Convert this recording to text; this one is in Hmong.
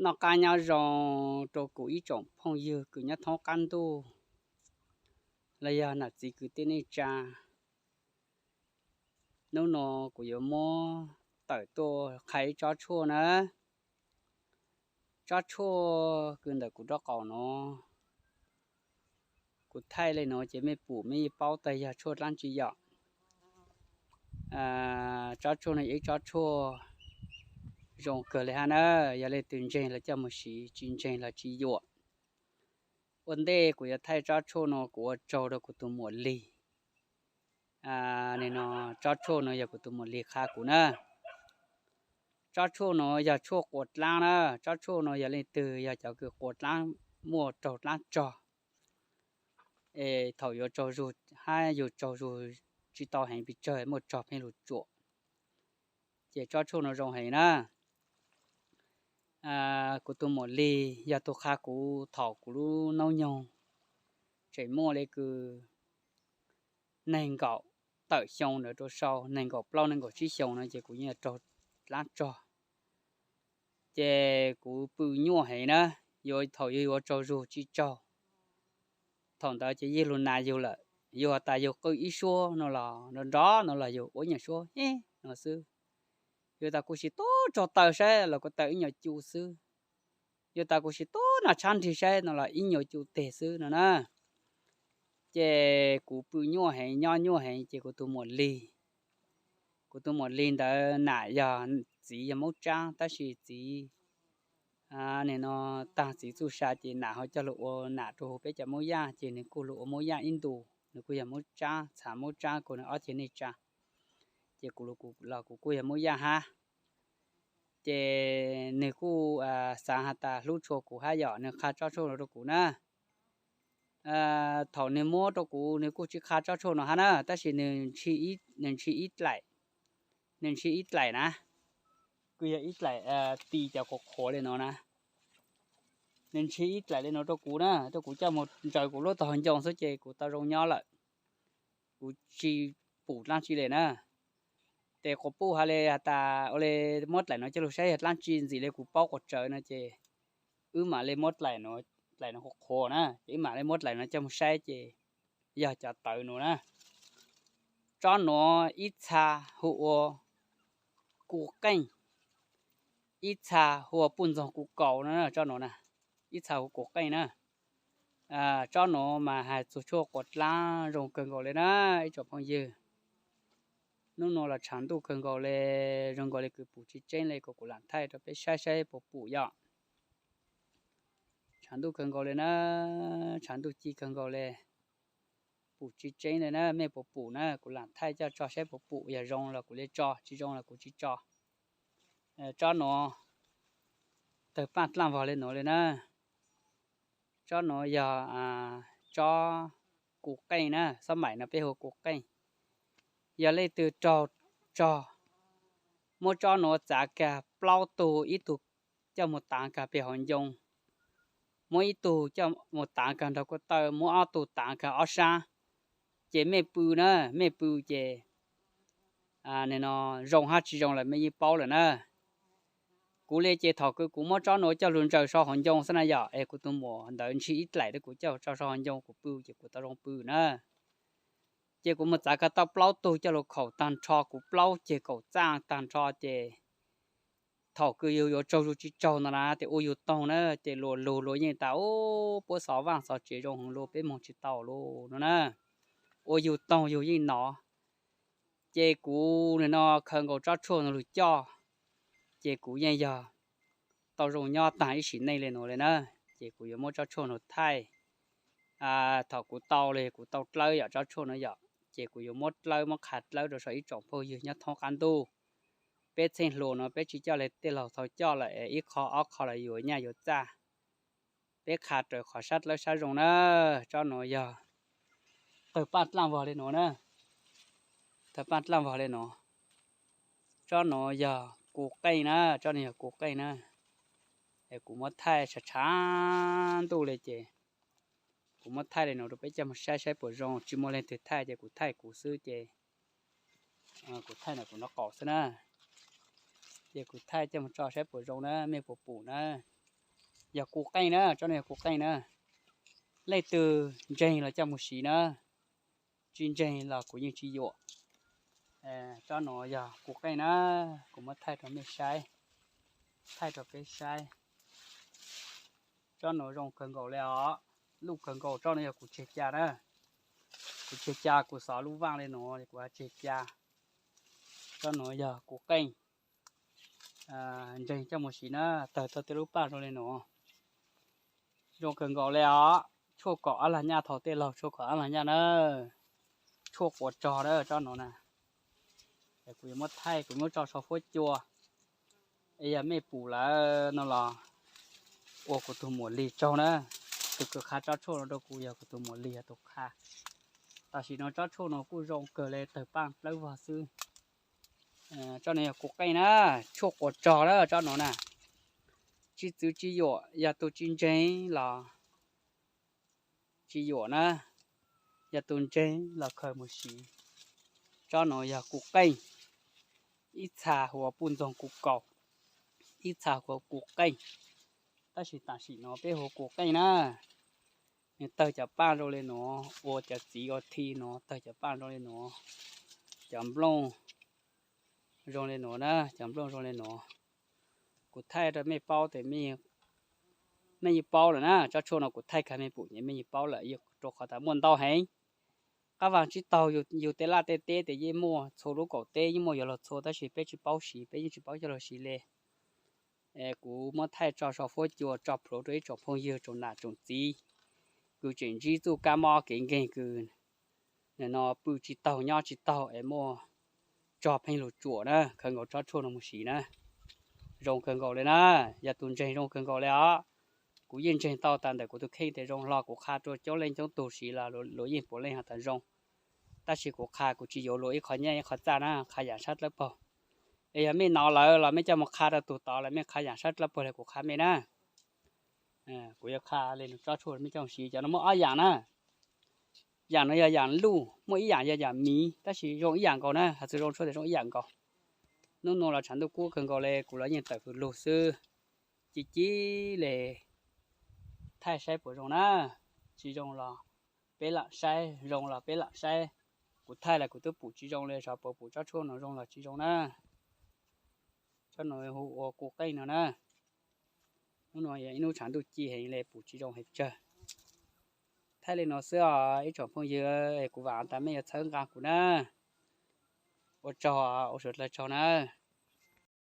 Noj qab nyob zoo rau kuv ib tsoom phooj ywg kws nyob thoob qab ntuj los yog nam txiv kwv tij neej tsa. Hnub no kuv yuav muab tawm tuaj qha ib tsob tshuaj na. Tsob tshuaj kws ntawm kuv rab qaum no, kuv thaij li no ces mej pum mej yeej paub tas yog tshuaj dlaab tsi yom. Tsob tshuaj no yog ib tsob tshuaj zoo kawg li hab na. Yog leej twg ntseeg los coj mus siv, tsis ntseeg los tsis yuam. Ua ntej kuv yuav thaij tsob tshuaj no kuv ua tsaug rau kuv tus muam Lig. Tsob tshuaj no yog kuv tus muam Lig qha kuv na. Tsob tshuaj no yog tshuaj quas dlaab na. Tsob tshuaj no yog leej twg yog cov kws quas dlaab, muaj raug dlaab tsog, es thaum yuav tsaug zug hab yug tsaug zug tsis tau heev pes tsawg, muaj tsog pheej lug tsuam, ces tsob tshuaj no zoo heev na. Kuv tus muam Lig yog tug qha kuv thaum kuv lub noob nyoog tseem muaj le kws neeg nkaum tawm xyoo ntawd rau sau, neeg nkaum plaub neeg nkaum tsib xyoo no ces kuv yeej raug dlaab tsog. Ces kuv pw nyuaj heev na, yuav thaum yug yuav tsaug zug tsis tsaug, thaum ntawd ces yeej lug nas yug lawm. Yug has tas yug qw ib suab no los nrov nrov no los yug ua ib nyuag suab ib no xwb. Yug tas kuv sim tub tsaug taws saib los kuv taws ib nyuag cu xwb. Yug tas kuv sim tub noj tshab nrig saib no los ib nyuag cu teg xwb no na. Ces kuv pw nyuaj heev nyob nyuaj heev ces kuv tus muam Lig, kuv tus muam Lig ntawd nam yog, txiv yog Moob Tsaab tab sis txiv, nim no tag txiv txuj sa ces nam ho coj lug ua nam rau huv peb cov Moob Yaj ces nws kuj lug ua Moob Yaj ib ntus, nws kuj yog Moob Tsaab, txhav Moob Tsaab kuv nws ob ceg neej tsa. Ces kuv los kuv kuj yog Moob Yaj hab. Ces nws kuj xaav has tas hlub tshua kuv hab yom, nws qha tsob tshuaj no rau kuv na. Thaum nws muab rau kuv nws kuj tsis qha tsob tshuaj no hab na, tab sis nws ntshis ib dlaim, nws ntshis ib dlaim na, kuj yog ib dlaim ti cov qhuav qhuav li no na. Nws ntshis ib dlaim li no rau kuv na, rau kuv coj mus ntsaws kuv lub tog ncoo xwb ces kuv tau zoo nyob lawm. Kuv tsis pum dlaab tsi li na. Ces quas puj has le has tas ua le muab dlaim no coj lug saib yog dlaab tsi ntxim li kuv paub quas tsawv no ces wb mam le muab dlaim no, dlaim no qhuav qhuav na, ces wb mam le muab dlaim no coj mus saib ces yog cov tawv no na. Tsob nuav ib txha hu ua kuv qeej, ib txha hu ua puj ntxoog kuv kaus no, tsob nuav na, ib txha hu ua kuv qeej na. Tsob nuav mas has txug tshuaj quas dlaab zoo kawg nkaus li na ib tsoom phooj ywg. Nub nuav los tshav ntuj kawg nkaus li, zoo nkaus li kws pum tsis tseeb li, kuv lam thaij rau peb saib saib puas pum yom. Tshav ntuj kawg nkaus li na, tshav ntuj ci kawg nkaus li. Pum tsis tseeb li na, mej puas pum na, kuv lam thaij coj tso saib puas pum, yog zoo los kuv li tso, tsis zoo los kuv tsis tso. Tsob nuav tawg paaj dlaaj vog li nuav li na. Tsob nuav yog tsob kuv qeej na, xob maim no peb hu kuv qeej. Yog leej twg raug tsog, muab tsob nuav txav kag plaub tug, ib tug coj mus taav kag peg hauv ncoo, muab ib tug coj mus taav kag nraag kuj taw, muab ob tug taav kag ob sab, ces mej pw na, mej pw ces no zoo hab tsis zoo lawm mej yeej paub lawm na. Kuv li ces thaum kws kuv muab tsob nuav coj lug ntsaws sau hauv ncoo xwb na yom, es kuv tus muam ntawd ntshis ib dlaim rau kuv coj tso sau hauv ncoo kuv pw ces kuv tau zoo pw na. Ces kuv mus txav kag tau plaub tug coj lug khaum taag nrho kuv plaub ceg kaum txaaj taag nrho ces thaum kws yug yuav tsaug zug tsis tsaug no na, ces ua yug toog na, ces luas lug luas yeej tas ub puab xov vaaj xov tsev zoo heev luas peb moog tsis tau lug no na. Ua yug toog yug yeej nov. Ces kuv nim no khaws nkaus tsob tshuaj no lug coj, ces kuv yeej yog tau zoo nyob taag ib sim neej li nuav li na. Ces kuv yuav muab tsob tshuaj no thaij. Thaum kuv tau li kuv tau dlawb yom, tsob tshuaj no yom, ces kuv yuav muab dlawb muab qha dlawb rau sau ib tsoom phooj ywg nyob thoob qab ntuj. Peb txheej hluas no peb tsis coj li tej laug thaus coj lawm es ib qho ob qho los yuav nyaj yuav txaj. Peb qha raws qhov sab dlawb sab zoo na. Tsob nuav yog tawg paaj dlaaj vog li nuav na, tawg paaj dlaaj vog li nuav. Tsob nuav yog kuv qeej na, tsob nuav yog kuv qeej na. Es kuv muab thaij tshav tshav ntuj li ces kuv muab thaij li nuav rau peb coj mus saib saib puas zoo, tsis muaj leej twg thaij ces kuv thaij kuv xwb ces kuv thaij ntawm kuv nraub qaum xwb na. Ces kuv thaij coj mus tso saib puas zoo na, mej puas pum na. yog kuv qeej na, tsob no yog kuv qeej na. Leej twg ntseeg los coj mus siv na, tsis ntseeg los kuv yeej tsis yuam. Tsob no yog kuv qeej na, kuv muab thaij rau mej saib, thaij rau peb saib. Tsob no zoo kawg nkaus li os, luj kawg nkaus. Tsob no yog kuv tseg ca na, kuv tseg ca, kuv xov lub vaaj li no, kuv tseg ca. Tsob no yog kuv qeej, ntseeg coj mus siv na, tawg tau tej lub paj zoo li no. Zoo kawg nkaus li os, tshuaj kom ob lag nyaj thaum tej laug, tshuaj kom ob lag nyaj na, tshuaj quav tsog na tsob no na. Kuv yuav muab thaij, kuv muab tso sau fuab cua, es yog mej pum lawm no los ua kuv tus muam lig tsaug na. Tus kws qha tsob tshuaj no rau kuv yog kuv tus muam lig yog tus qha. Tam sim no tsob tshuaj no kuj zoo kawg li, tawg paj plawg vog xwb. Tsob no yog kuv qeej na, tshuaj quav tsog na tsob no na. Tsis txwv tsis yuam, yog tus tsis ntseeg los tsis yuam na, yog tus ntseeg los khaws mus siv. Tsob no yog kuv qeej, ib txha hu ua puj ntxoog kuv kaus, ib txha hu ua kuv qeej, tab sis tam sim no peb hu ua kuv qeej na. Nws tawg cov paj zoo li no, ua cov txiv ua thi no, tawg cov paj zoo li no, cov nplooj zoo li no na, cov nplooj zoo li no. Kuv thaij rau mej paub tes mej yeej paub lawm na, tsob tshuaj no kuv thaij kag mej pum ces mej yeej paub lawm, rau qhov tas muaj ntau heev. Qab vaag tsib taug, yug tej laj tej teb tes yeej muaj, txhua lub kaum teb yeej muaj yuav luag txhua, tab sis peb tsis paub siv, peb yeej tsis paub coj luag siv li. Kuv muab thaij tso sau fuab cua tso plhuav rau ib tsoom phooj ywg tsoom nam tsoom txiv kws tseem ntsib txuj kab mob kev nkeeg kws nim no pw tsis taug nyob tsis taug es muaj tsog pheej lug tsuam na, khaws nkaus tsob tshuaj no mus siv na. Zoo kawg nkaus li na, yog tus ntseeg zoo kawg nkaus li os. Kuv yeej ntseeg tau tas ntawm kuv tus kheej tes zoo hlo, kuv qha rua coob leej coob tug siv los luag yeej puav leej has tas zoo. Tab sis kuv qha kuv tsis yuav luag ib qho nyiaj ib qho txaj na, qha yaam sab dlawb paug. Es yog mej nov lawm los mej coj mus qha rau tug tod los mej qha yaam sab dlawb paug le kuv qha mej na. Kuv yuav qha le nug tsob tshuaj mej coj mus siv, cov no muaj ob yaam na. Yaam no yog yaam luj, muaj ib yaam yog yaam miv, tab sis zoo ib yaam nkaus na, has txug zoo tshuaj tes zoo ib yaam nkaus. Nub nua los tshav ntuj kub kawg nkaus le, kuv los yeej tawm hws lug xwb, ci ci le. Thaij saib puas zoo na, tsis zoo los peb lam saib, zoo los peb lam saib. Kuv thaij los kuv twb pum tsis zoo li, xyov puas pum tsob tshuaj no zoo los tsis zoo na. Tsob no hu ua kuv qeej no na. Nub nua yog ib nub tshav ntuj ci heev le pum tsis zoo heev tsawg. Thaij le no xwb os ib tsoom phooj ywg, kuv vaam tas mej yuav txhawb nqaa kuv na. Ua tsaug, ua suav dlawg tsaug na.